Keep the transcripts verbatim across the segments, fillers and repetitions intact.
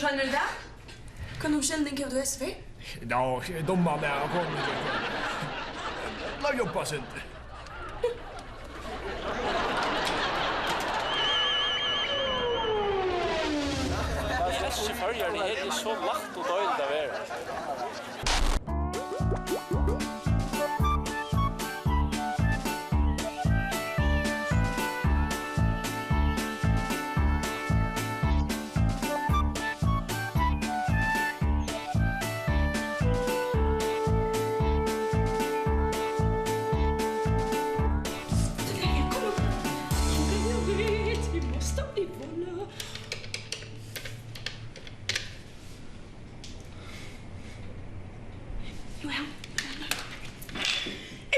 Kennir tú tað? Hvønn umskylning hevur tú hesa ferð? Ná, dumma meg, og kom. Lat jobba, Sindri. Hesi Føroyar, tað er so lætt og deiligt at vera.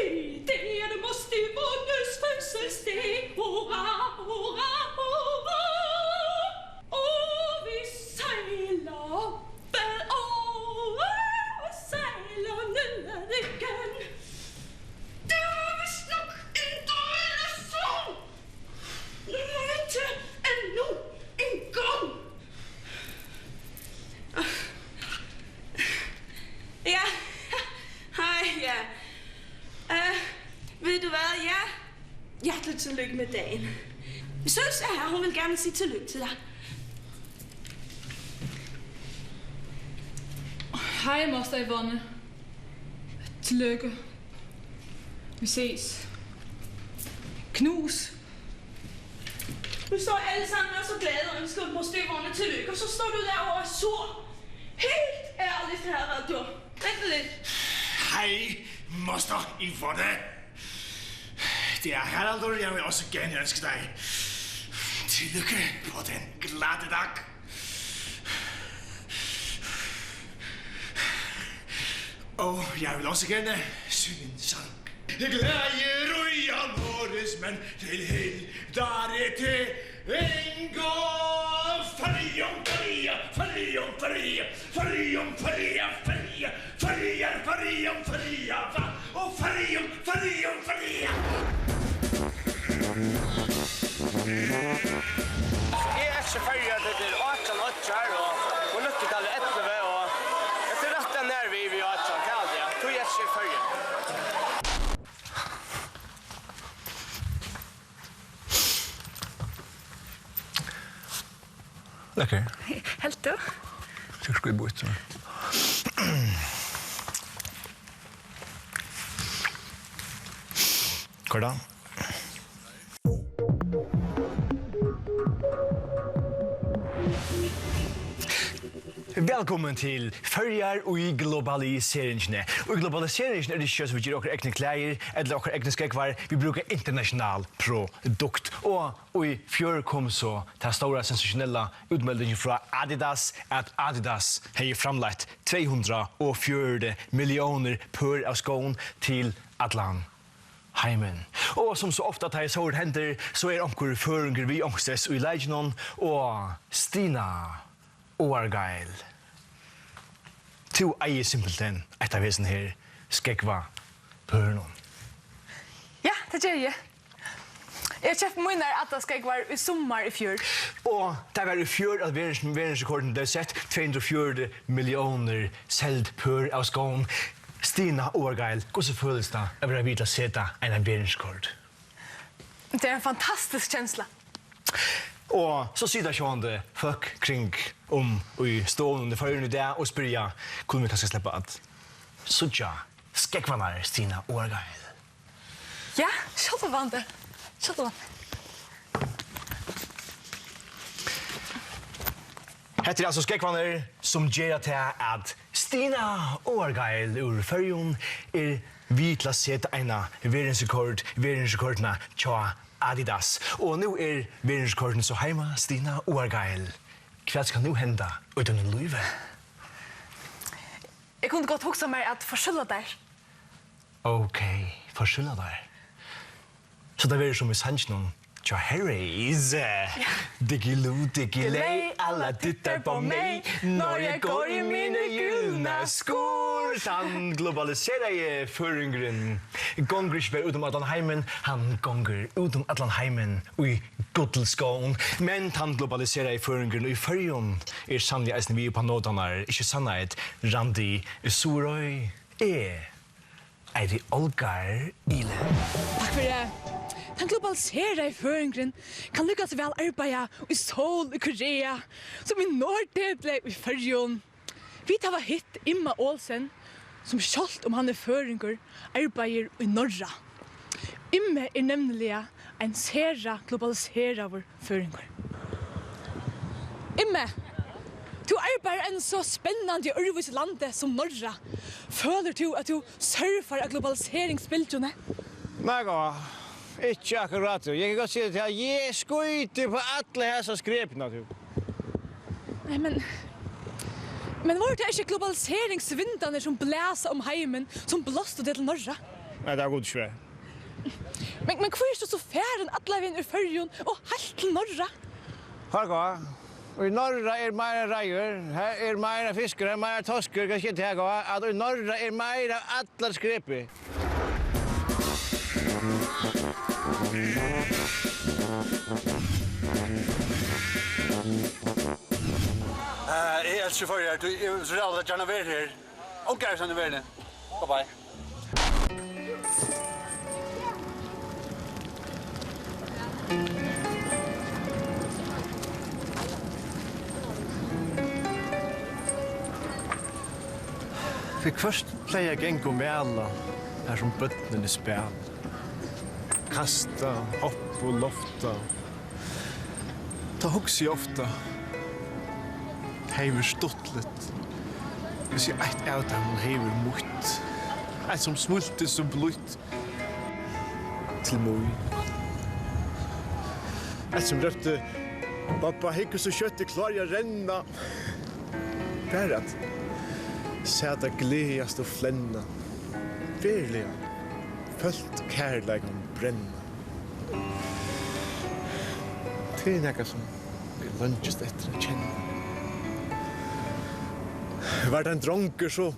Í dag er mostir Voners fødselsdag. Hurra, hurra, hurra. Og vit seyla upp, og seyla niður ígjøgnum. Tú ert vist nokk ein dýrur son. Nú má vit enn nú ein gong. Ja, hej, ja. Øh, ved du hvad, ja. Hjertelig tillykke med dagen. Jeg synes, at hun vil gerne sige tillykke til dig. Hej, moster Yvonne. Tillykke. Vi ses. Knus. Vi står alle sammen og er så glade og ønsker moster Yvonne tillykke, og så står du der og er sur. Helt ærligt, herre radio. Vent lidt. Hej, moster Yvonne. Det er Haraldur, jeg vil også gerne ønske dig tillykke på den glatte dag. Og jeg vil også gerne synge en sang. Glædje røya Norges menn til hildar til enga. Føroyum fría, Føroyum fría, Føroyum fría, fría, Føroyar, Føroyum fría, va, og Føroyum, Føroyum fría. Eg elski Føroyar, tað er átjan oyggjar, og, og Lítli Dalur ellivu, og hetta er rætt nær við, við átjan, tað er alt, ja. Tí elski eg Føroyar. Lekker. Helt du? Tykk skít býtt, ja. Hvar da? Vælkomin til Føroyar í globaliseringini. Og í globaliseringini er tað ikki, at vit gera okkara egnu klæðir ella okkara egnu skógvar. Vit brúka international produkt. Og í fjør kom so tað stóra sensationella útmeldingin frá Adidas, at Adidas hevði framleitt tvey hundrað og fjøruti milliónir pør av skóm til allan heimin. Og sum so ofta, tá ið sovorðið hendir, so er onkur føroyingur við onkustaðni í leikinum, og Stina Áargeil, tú eigur simpelthen eitt av hesum her skógvapørunum. Ja, tað geri eg. Eg keypti mínar Adidas skógvar í summar í fjør. Og tað var í fjør, at verðins-, verðinsrekordin bleiv sett, tvey hundrað og fjøruti milliónir seld pør av skóm. Stina Áargeil, hvussu følist tað at vera við til at seta eina verðinsrekord? Tað er ein fantastisk kensla. Og so sita sjálvandi fólk kring um í stovunum í Føroyum í dag og spyrja, kunnu vit kanska sleppa at síggja skógvarnar, Stina Áargeil? Ja, sjálvandi. Sjálvandi. Hetta er altso skógvarnir, sum gera tað, at Stina Áargeil úr Føroyum er við til at seta eina verðinsrekord, verðinsrekordina hjá Adidas. Og nú er verðinsrekordin so heima, Stina Áargeil. Hvat skal nú henda í tínum lívi? Eg kundi gott hugsað mær at forskylla tær. Ok, forskylla tær. So tað verður sum í sanginum hjá Harrys. Diggilú, diggiley, alla tittar på mig. Når jeg går i mine gyldne sko. Tann globaliseraði føroyingurin gongur ikki bara út um allan heimin, hann gongur út um allan heimin í gullskóm. Men tann globaliseraði føroyingurin í Føroyum er sanniliga eisini við upp á notarnar, ikki sannheit, Randi Suðuroy? Eg eiti Olgar Ile. Takk fyri. Tann globaliseraði føroyingurin kann líka so væl arbeiða í Seoul í Korea sum í Norðdepli í Føroyum. Vit hava hitt Imma Olsen, sum sjálvt um hann er føroyingur, arbeiðir í Norra. Immi er nevniliga ein sera globaliseraður føroyingur. Immi, tú arbeiðir í einum so spennandi og øðrvísi landi sum Norra. Følir tú, at tú surfar á globaliseringsbylgjuni? Nei, góða. Ikki akkurát, tú. Eg kann gott siga tað, at eg skíti upp á alla hasa skrepuna, tú. Nei, men, men vóru tað ikki globaliseringsvindarnir, sum blæsa um heimin, sum blástu teg til Norra? Nei, tað var Gud ikki verið. Men, men hví ert tú so farin allan vegin úr Føroyum og heilt til Norra? Har góða. Í Norra er meira reyður, har er meira fiskur, har er meira toskur, hvat skal eg taka, at í Norra er meira av allari skrepi. Eh, eg elski Føroyar, tú, eg vil so ræðuliga gjarna vera her. Ongar í verðini. Bye bye. Viðhvørt plagi eg at ganga og mala, har sum børnini spæla. Kasta, hoppa og lofta. Tá hugsi eg ofta, tað hevði verið stuttligt, hvis eg eitt av teimum hevði verið mítt. Eitt, sum smíltist so blítt til mín. Eitt, sum rópti: "Babba, hygg, so skjótt eg klári at renna." Bara at sita og gleðast og flenna. Veruliga, følt kærleikan brenna. Tað er nakað, sum eg leingist eftir at kenna. Var tað ein drongur, so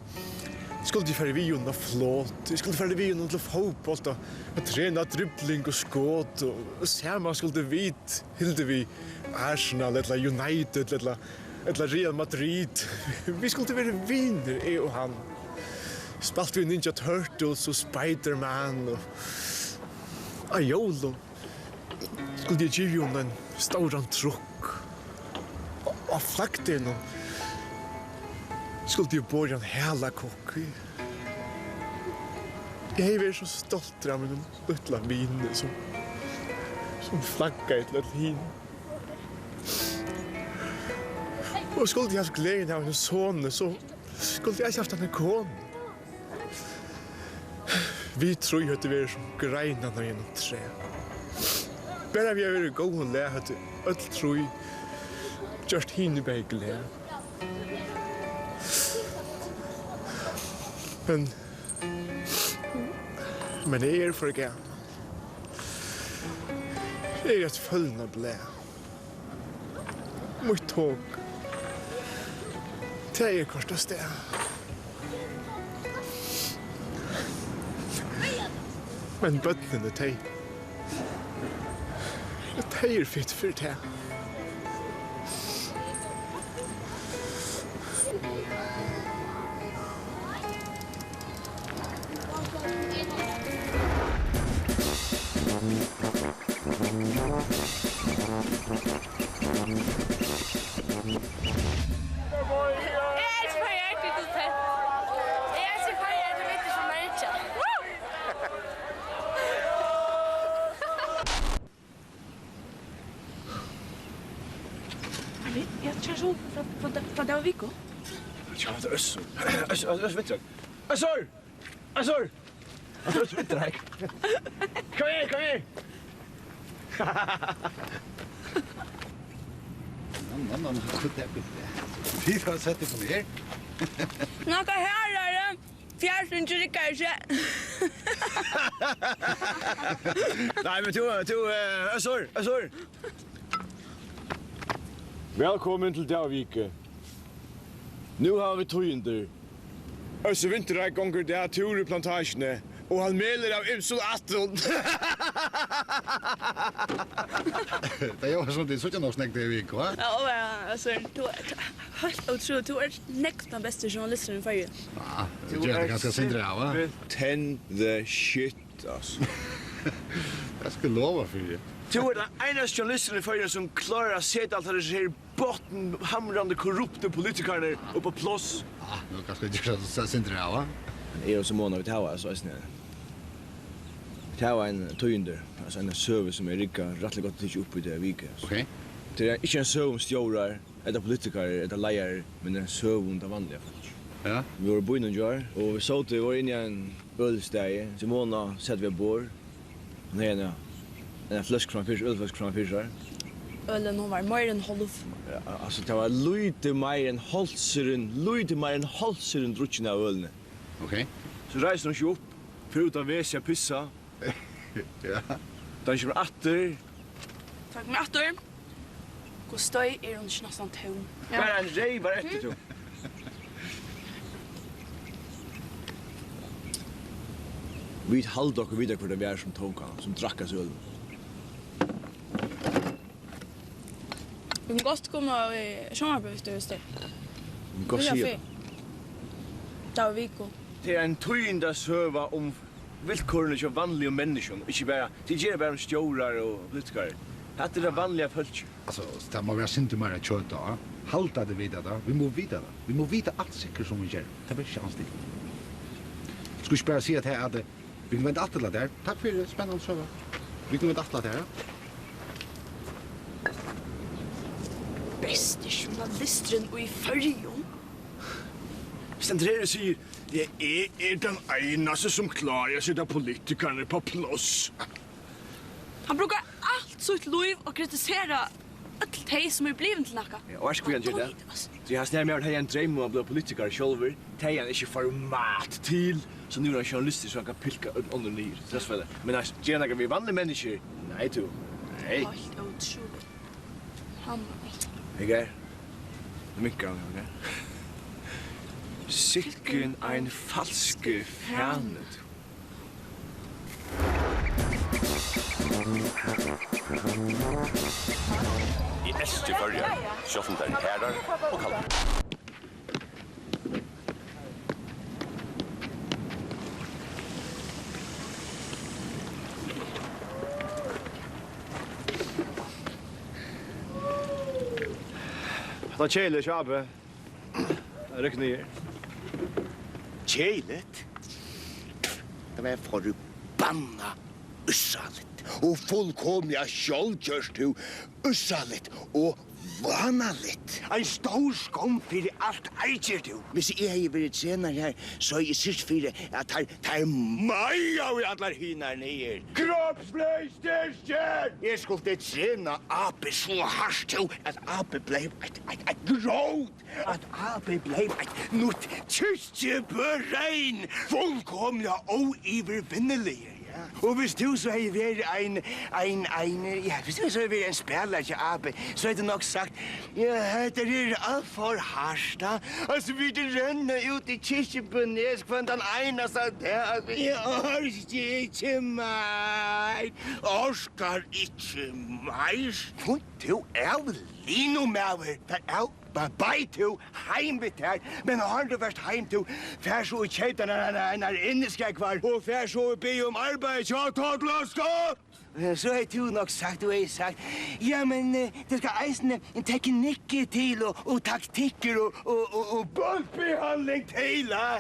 skuldi eg farið við honum á flot. Eg skuldi farið við honum til fótbólt og, og trena dribling og skot. Og, og saman skuldu vit, hildu við Arsenal ella United ella, ella Real Madrid. Vit skuldu verið vinir, eg og hann. Spæltu við Ninja Turtles og Spider-Man og á jólum skuldi eg givið honum ein stóran trukk. Og á flaggdegnum skuldi eg borið ein halakukk. Eg hevði verið so stoltur av mínum lítla vini, sum, sum flaggaði til øll hini. Og skuldi eg havt gleðina av einum soni, so skuldi eg eisini havt eina konu. Vit trý høvdu verið sum greinarnar í einum træ. Bara við at vera í góðum lag høvdu øll trý gjørt hini bæði glað. Men, men eg eri for gamal. Eg eri eitt følnað blað. Mítt tok, tað er koyrt av stað. Men børnini, tey, tey eru fitt fyri tað. Eg elski Føroyar, tað er so fett. Eg elski Føroyar, tað er so merkja. Eg, eg keypti so frá, frá, frá David Viko. Eg keypti Øssur. Øssur, Øssur, Øssur, veit du. Øssur! Øssur! Øssur, Øssur, veit du. Kom her, kom her! Nå, nå, nå, nå, hvat er det? Fy, hva setter du her? Nakað harðari. Fjarstýringin riggar ikki. Nei, men tú, tú, eh, Øssur, Øssur. Vælkomin til David Viko. Nú hava vit tíðindi. Øssur Vinterreid gongur í dag túr í Plantasjuni, og hann melur av ymsum ættum. Tað er jú sum, tit síggja nokk snøgt í viku, ha? Ja, og, ja, altso, tú ert heilt ótrúligur. Tú ert nógv tann besti journalisturin í Føroyum. Ja, tú ger tað kanska eitt sindur av, ha? Simpelthen the shit, altso. Eg skal lova fyri. Tú ert tann einasti journalisturin í Føroyum, sum klárar at seta alt tað her botnhamrandi korruptu politikararnar upp á pláss. Ah, nú kanska eg ger tað eitt sindur av, va? Men eg og Simona, vit hava altso eisini, vit hava ein tíðindi, altso eina søgu, sum er riggað rættiliga gott at tikið upp í dag viku, altso. Ok. Tað er ikki ein søga um stjórar, ella politikarar, ella leiðarar, men ein søga um tað vanliga fólk. Ja. Vit vóru í býnum í gjár, og vit sótu, vit vóru inni á einum ølistaði. Simona sat við eitt borð. Hon hevði eina, eina fløsku framfyri, ølfløsku framfyri sær. Ølin, hon var meira enn hálv. Ja, altso, tað var lítið meira enn hálvsurin, lítið meira enn hálvsurin drukkin av ølini. Ok. So reisir hon seg upp, fer út á veg, skal pissa. Ja. Tá hon kemur aftur. Tá hon kemur aftur. Hvussu støy er hon ikki næstan tóm? Ja. Bara ein reyvar eftir, tú. Vit halda okkum vita, hvør tað var, sum tók hana, sum drakk hasa ølina. Vit kunnu gott koma í sjónvarpið, viss tú hevur hug. Vit kunnu gott siga tað. Tað var viku. Tað er ein tíðindasøga um vilkårini hjá vanligum menniskjum, ikki bara, tit gera bara um stjórar og politikarar. Hatta er tað vanliga fólkið. Altso, tað má vera eitt sindur meira kjøt á. Halda tit vita tað? Vit mugu vita tað. Vit mugu vita alt sikkurt sum vit gera. Tað ber ikki annars til. Skulu ikki bara siga tað at, eh, vit kunnu venda aftur til tað har. Takk fyri, spennandi søga. Vit kunnu venda aftur til tað har, ja. Besti journalisturin í Føroyum. Stendur her og sigur, "Eg, eg er tann einasti sum klárar at seta politikararnar upp á pláss." Hann brúkar alt sítt lív at kritisera øll tey, sum eru blivin til nakað. Ja, og veitst hví hann ger tað? Hann dugir, altso. Tí hann snæði meg, hann hevði ein dreym um at blíva politikari sjálvur. Tað hevði hann ikki format til, so nú er hann journalistur, so hann kann pilka øll onnur niður. Tað er so. Men altso, ger hann nakað við vanlig menniskju? Nei, tú. Nei. Heilt ótrúligt. Hann. Hygg her. Nú minkar hann, ok? Sikkin ein falski fani. Eg elski Føroyar, sjálvt um tær eru harðar og kaldar. Hatta er keðiligt, Sjábe. Rykk niður. Keðiligt? Tað var forbannað ussaligt og fullkomiliga sjálvgjørt, tú. Ussaligt og vánaligt. Ein stór skomm fyri alt eitur, tú. Hvis eg hevði verið trenari her, so hevði eg syrgt fyri, at teir, teir meigaðu allar hinar niður. Kropslig styrking! Eg skuldi trena A B so hart, tú, at A B bleiv eitt, eitt, eitt grót. At A B bleiv eitt nýtt kirkjubørein, fullkomiliga óyvirvinniligur, ja. Og hvis tú so hevði verið ein, ein, ein, ja, hvis tú so hevði verið ein spælari hjá A B, so hevði tú nokk sagt, ja, hetta er alt for hart, ja. Altso, vit renna út í kirkjubø nes hvønn tann einasta dag, altso, eg orki ikki meir, orkar ikki meir. Fínt, tú ert linumaður, tað er Ba-, beið tú heim við tær, men áðrenn tú fert heim, tú, far so og keyp tær einar, einar, einar inniskógvar, og far so og biðja um arbeiði hjá Tollaksgott. Eh, so hevði tú nokk sagt, tú hevði sagt, ja, men, eh, tað skal eisini teknikkur til, og, og taktikkur, og, og, og, og bóltbehandling til, ha?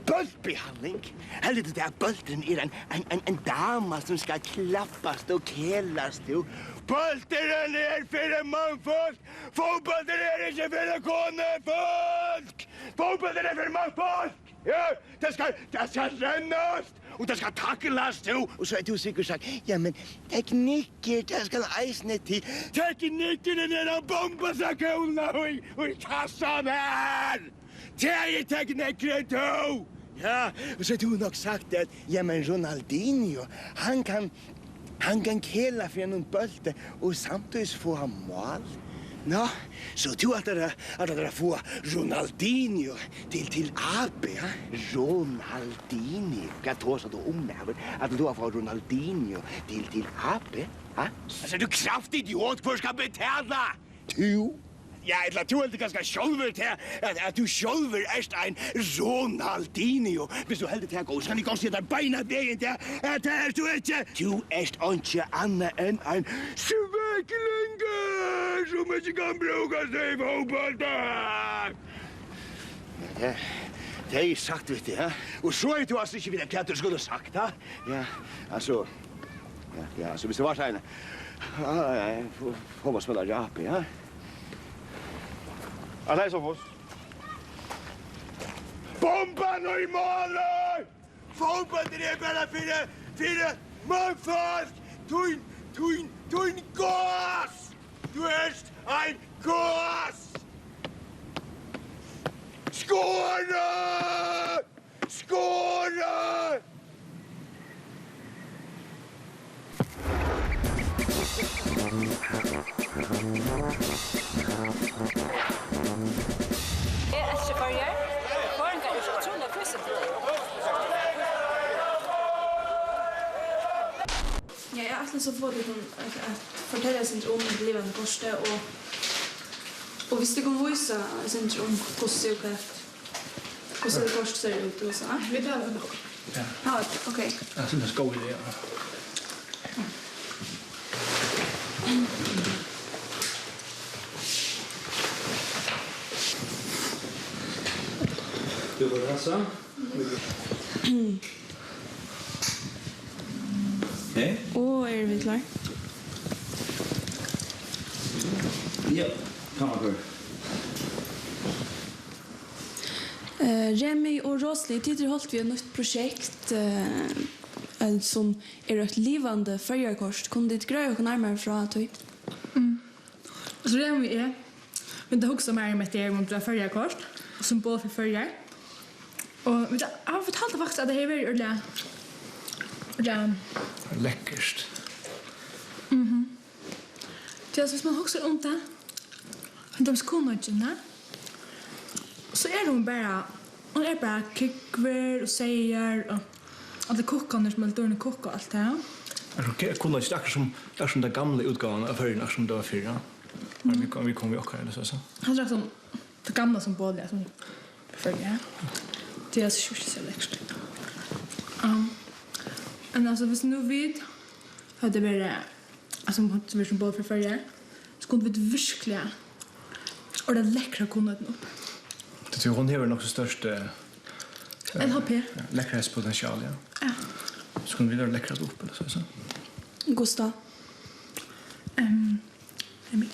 Bóltbehandling? Heldur tú, at bólturin er ein, ein, ein, ein dama, sum skal klappast og kelast, tú? Bólturin er fyri mannfólk! Fótbóltur er ikki fyri konufólk! Fótbóltur er fyri mannfólk! Ja, tað skal, tað skal rennast, og tað skal taklast, tú! Og so hevði tú sikkurt sagt, ja, men teknikkur, tað skal eisini til. Teknikkurin er at bomba seg kúluna í, í kassan her! Tað er teknikkurin, tú! Ja, og so hevði tú nokk sagt at, ja, men Ronaldinho, hann kann Hann kann kela fyri einum bólti og samtíðis fáa mál. Nå, so tú ætlar at, at, at fáa Ronaldinho til, til A B, ha? Ronaldinho? Hvat tosar tú um, maður? Ætlar tú at fáa Ronaldinho til, til A B, ha? Altso, tú kraftig idiot, hvør skal betala? Tú? Ja, ella tú heldur kanska sjálvur tað, at, at tú sjálvur ert ein Ronaldinho. Viss tú heldur tað, góði, skal eg gott siga tær beinanvegin tað, at tað ert tú ikki. Tú ert einki annað enn ein sveklingur, sum ikki kann brúkast í fótbólti. Ja, tað, tað hevði eg sagt við teg, ha? Og so hevði tú altso ikki vitað, hvat tú skuldi sagt, ha? Ja, altso, ja, ja, altso, viss tað var so ein, ah, ja, fó-, fótbóltsspælari, ja, ja. At lesa fyrst. Bomban í málið! Fótbóltur er bara fyri, fyri mannfólk! Tín, tín, tín gás! Tú ert ein gás! Skora! Skora! Eg elski Føroyar. Føroyingar eru so ótrúliga frísindir. Ja, eg ætli so at fáa tykkum at, at fortelja eitt sindur um hetta livandi kortið og, og viss tykkum vísa eitt sindur um hvussu og hvat Hvussu er kort sær út og so? Vit hava tað. Ja. Hava tað, ok. Ja, so tað er góð idé, ja. Tú var tað so? Hey? Og eru vit klár? Ja, tá var klár. Eh, Remi og Rosalie, tit eru hálvt við eitt nýtt prosjekt, eh, ein sum er eitt livandi Føroyakort. Kunnu tit greiða okkum nærmari frá tí? Mm. Altso, Remi og eg, vit hava hugsað meira um hetta her, um at gera Føroyakort, og symbol fyri Føroyar. Og vit, ja, vit halda faktiskt, at tað hevur verið ordiliga, ordiliga lekkurt. Mhm. Tí, altso, viss man hugsar um tað, til dømis kunoyggin, ja, so er hon bara, hon er bara kúgvur og seyðar og allir kukkarnir sum eru dýrini kukka og alt tað. Altso, ke-, kunoyggin er akkurát sum, akkurát sum tann gamla útgávan av Føroyum, akkurát sum tað var fyrr, ja. Men vit kom, vit kom við okkara, ella so, so. Hann er sum tað gamla symbolið, sum Føroyar, ja. Tað er so sjúkt, so lekkurt. Um, men altso, viss nú vit høvdu verið, altso, um høvdu verið symbol fyri Føroyar, so kundu vit virkliga orðið lekkra kunoyggjuna upp. Tí hon hevur nokk so stórt, eh, L H P. Ja, lekkerheitspotential, ja. Ja. So kundu vit orðið lekkra upp, ella so, so. Hvussu tá? Ehm, Emil.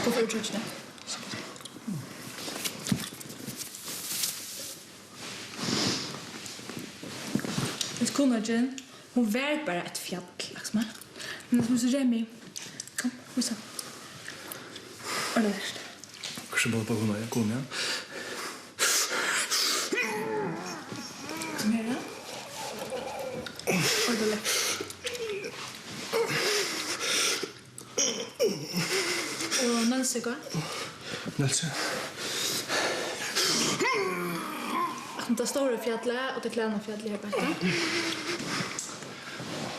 Hvussu er tríggir? Vit kunnu ikki. Hon var bara eitt fjall, Laksma. Men sum so Remi. Kom, vísa. Og tað er. Hvussu bóla hon, ja, kom, ja. Meira. Og tað er. Og Nólsoy, hvat? Nólsoy. Tað stóra fjallið og tað kleina fjallið her beint.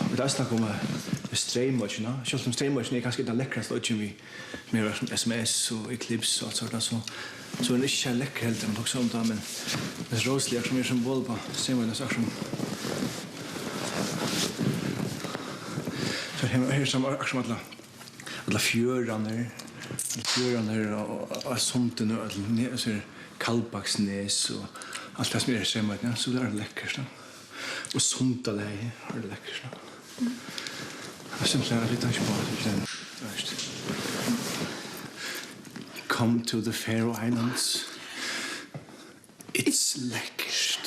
Vit hava snakka um, eh, Streymoyggjuna. Sjálvt um Streymoyggin er kanska tann lekkrasta oyggin við, við S M S og Eclipse og alt sovorðið, so, so er hon ikki so lekkur heldur, um man hugsar um tað, men, men Rosalie er sum er symbol á Streymoyggjuna, so akkurát sum, so her, her er sum akkurát sum alla allar fjørðirnar, allar fjørðirnar og, og, og sundini og øll ne-, so er Kaldbaksnes og alt tað sum er í Streymoynni, ja, so tað er lekkurt, ja. Og Sundalagið, er lekkurt, ja. Tað er simpelthen, vit tað ikki bara, simpelthen, tú veitst. Come to the Faroe Islands. It's lekkurt.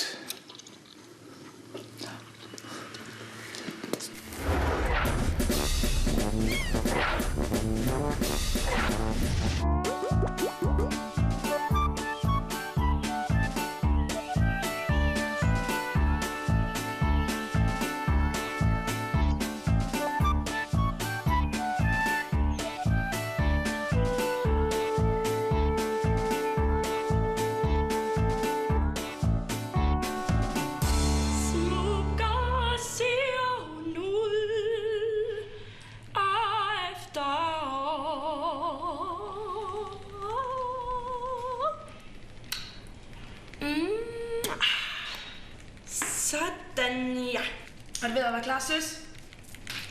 Er det ved at være klar, søs?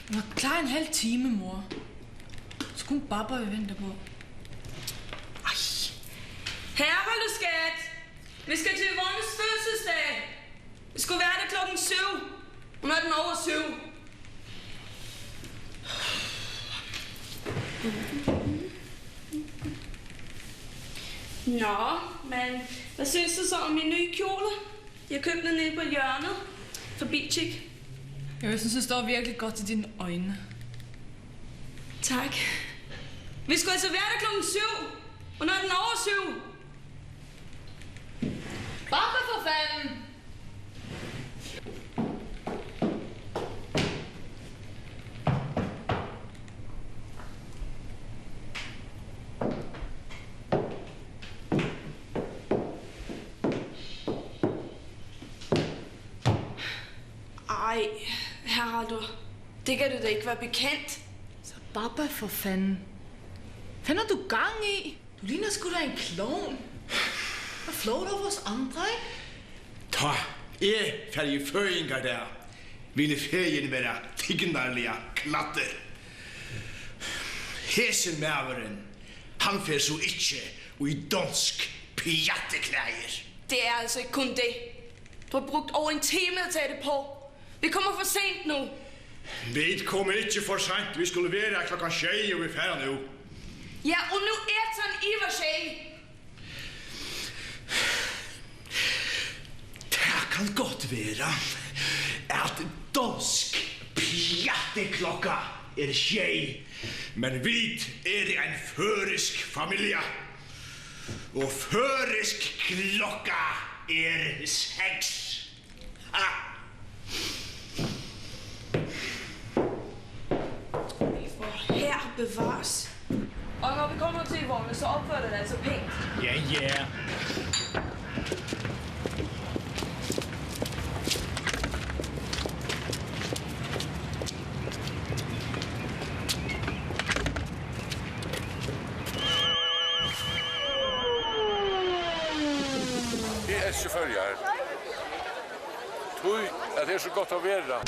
Jeg var klar en halv time, mor. Så kunne Baba jo vente på. Ej. Her, hold nu, skat. Vi skal til Yvonnes fødselsdag. Vi skulle være der klokken syv. Hun er den over syv. Nå, men hvad synes du så om min nye kjole? Jeg købte den nede på hjørnet for Bitik. Jeg synes, det står virkelig godt til dine øjne. Tak. Vi skulle altså være der klokken syv. Hun er den over syv. Baba, for fanden! Ej, Haraldur, det kan du da ikke være bekendt. Så Baba, for fanden. Hvad har du gang i? Du ligner sgu da en klovn. Hvad flår du vores andre, ikke? Tá eg fari í føðingardag, vil eg fegin vera tignarliga klæddur. Hesin maðurin, hann fer so ikki í donsk pjattiklæðir. Det er altså ikke kun det. Du har brugt over en time at tage det på. Vi kommer for sent nu. Vit koma ikki for seint. Vit skulu vera her klokkan sjey, og vit fara nú. Ja, og nu er klokken sjey. Tað kann gott vera, at donsk pjattiklokka er sjey, men vit eru ein føroysk familja, og føroysk klokka er seks. Ah. Hvor her bevares. Og når vi kommer til Yvonne, så opfør dig altså pænt. Ja, ja. Eg elski Føroyar. Tí at her er so gott at vera.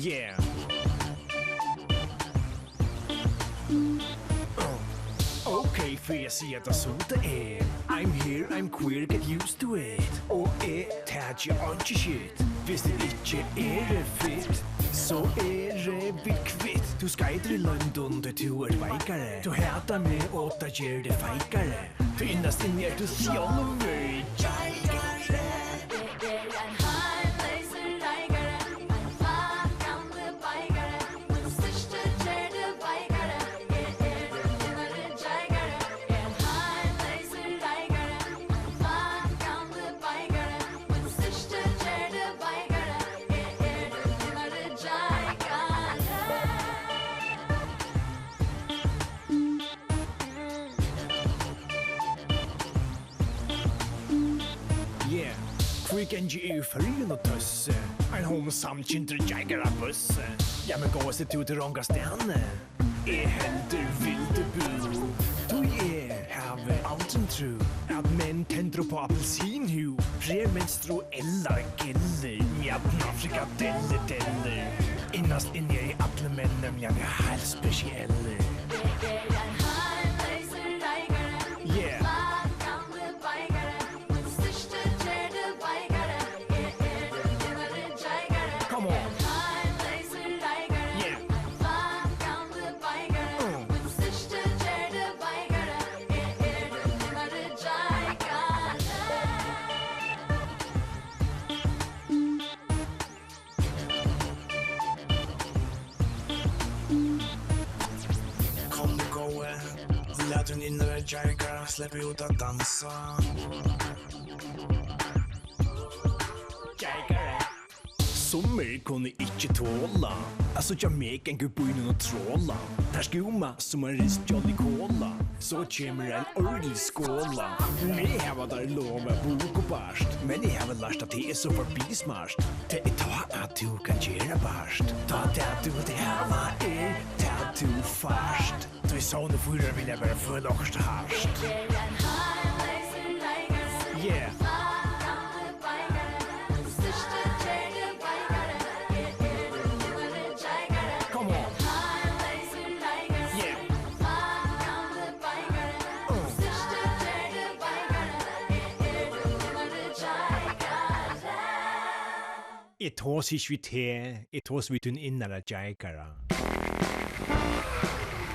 Yeah. Ok, fyri at siga tað sum tað er. I'm here, I'm queer, get used to it. Og eg taki einki shit. Viss tit ikki eru fit, so eru vit kvitt. Tú skeitir í london, tí tú ert veikari. Tú hatar meg, og tað ger teg feigari. Tí innast inni ert tú sjálvur. Yeah, hví gangi eg í Føroyum og tøssi? Ein hálvur samkyndur jeikar á bussi. Ja, men góðasti, tú ert ongastaðni. Eg heldur vildi bú. Tí eg havi aldrin trú, at menn tendra upp á appelsinhúð, premenstruellar gellur, mjadnar frikadelludellir. Innast inni eru allir menn nemliga heilt spesiellir. Yeah. Come on. Yeah. Uh. Kom, góði, lat tín innara jeikara sleppa út at dansa. Jeikari. Summir kunnu ikki tola at síggja meg ganga í býnum og trola. Teir skúma sum ein ristskjálvt í kola. So kemur ein ordentlig skola. Meg hava teir lovað bukubart, men eg havi lært, at tað er so forbi smart. Tað er tá, at tú kann gera bart. Tá tað, tú vilt hava, er tað, tú fært. Tí sovnfýrar vilja bara føla okkurt hart. Yeah. Come on. Yeah. Uh. Eg tosi ikki við teg, eg tosi við tín innara jeikara.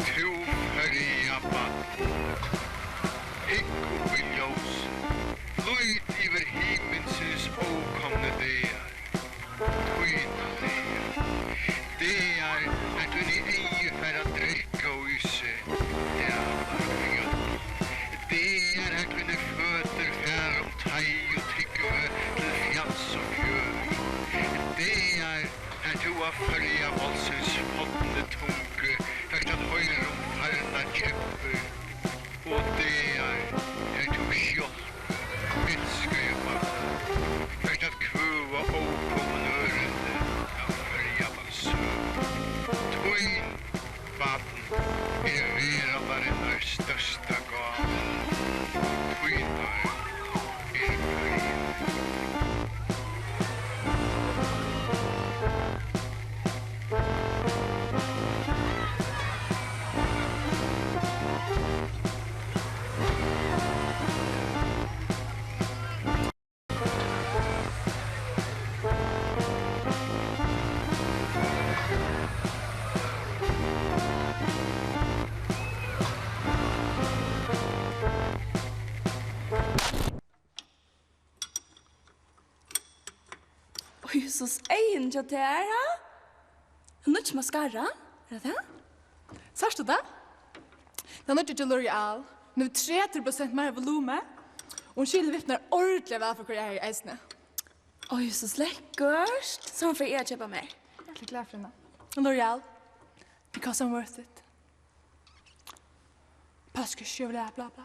Tú Føroya barn, hygg upp í ljós, lít yvir himinsins ókomnu dagar. Tínar dagar, dagar, har tíni eygu fara at drekka í seg dalar og fjøll. Dagar, har tínir føtur fara um teig og túgvu til fjals og fjørð. Dagar, har tú á Føroya málsins fornu tungu fert at hoyra um farnar kempur. Og dagar, har tú sjálvt, elskaða barn, fert at kvøða ókomin ørindi av Føroya málsøgu. Tín, barn, er veraldarinnar størsta gáva. Tínar eru Føroyar. Oj, Jesus, eyguni hjá tær, ha? Ein nýggj mascara, er tað tað? Sært tú tað? Tað nýggja hjá L'Oréal. Hon hevur tretivu prosent meira volume, og hon skilir vipurnar ordiliga væl fyri hvørja aðru eisini. Oj, so lekkurt. So fari eg at keypa mær. Eg eri glað fyri hana. L'Oréal, because I'm worth it. Páskur, skjóla, bla, bla, bla.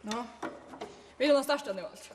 Nú, vit kunnu starta nú, altso.